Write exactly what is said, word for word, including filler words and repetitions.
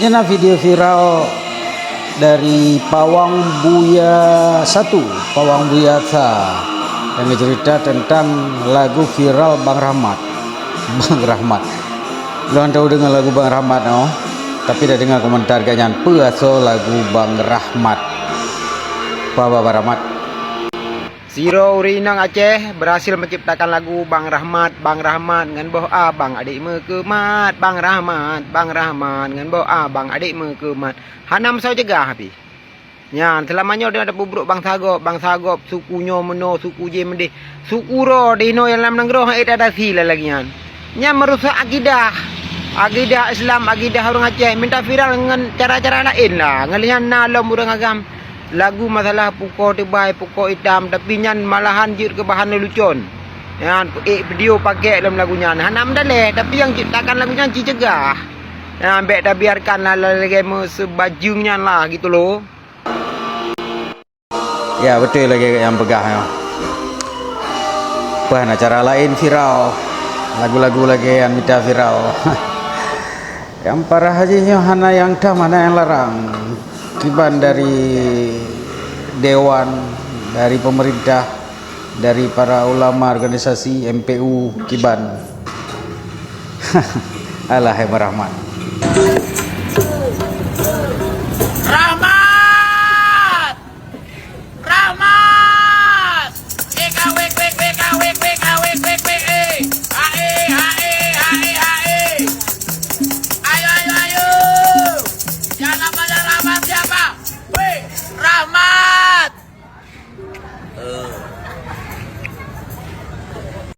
Ini video viral dari Pawang Buya satu, Pawang Buya Tha, yang cerita tentang lagu viral Bang Rahmat. Bang Rahmat. Lôn tahu dengar lagu Bang Rahmat, oh. Tapi dah dengar komentar kat nyan, peue asoe lagu Bang Rahmat. Paba Bang Rahmat. Sidroe ureuëng inong Aceh berhasil menciptakan lagu Bang Rahmat, Bang Rahmat ngon boh abang adik meukeumat, Bang Rahmat, Bang Rahmat ngon boh abang adik meukeumat. Hana meusoe cegah pih. Nyan, seulama nyoe deuh tapeubrok bansa gob, bansa gob, suku nyoe meunoe, suku jéh meudéh, suku droe dinoe nyang lam nanggroe han ék tadasi lagée nyan. Nyan meurusak akidah. Akidah Islam, akidah ureuëng Aceh minta viral ngon cara-cara laén lah. Ngon lheueh nyan na lom ureuëng agam lagu masalah pukoe teubai, pukoe itam, tapi nyan malahan jeuet keu bahan leucon. Nyan ék video pakai lom lagu nyan. Hana meudaleh, tapi nyang ciptakan lagu nyan cicegah. Nyan bék tabiarkan lah lagée meuseubajeueng nyan lah gitu loh. Ya, beutôi lagée nyang peugah nyoe. Bah na cara laén viral. Lagu-lagu lagée nyan mita viral. Nyang parah jih nyoe hana nyang tham, hana nyang larang. Kiban dari dewan, dari pemerintah, dari para ulama organisasi M P U kiban. Alah, hai Bang Rahmat. Rahmat!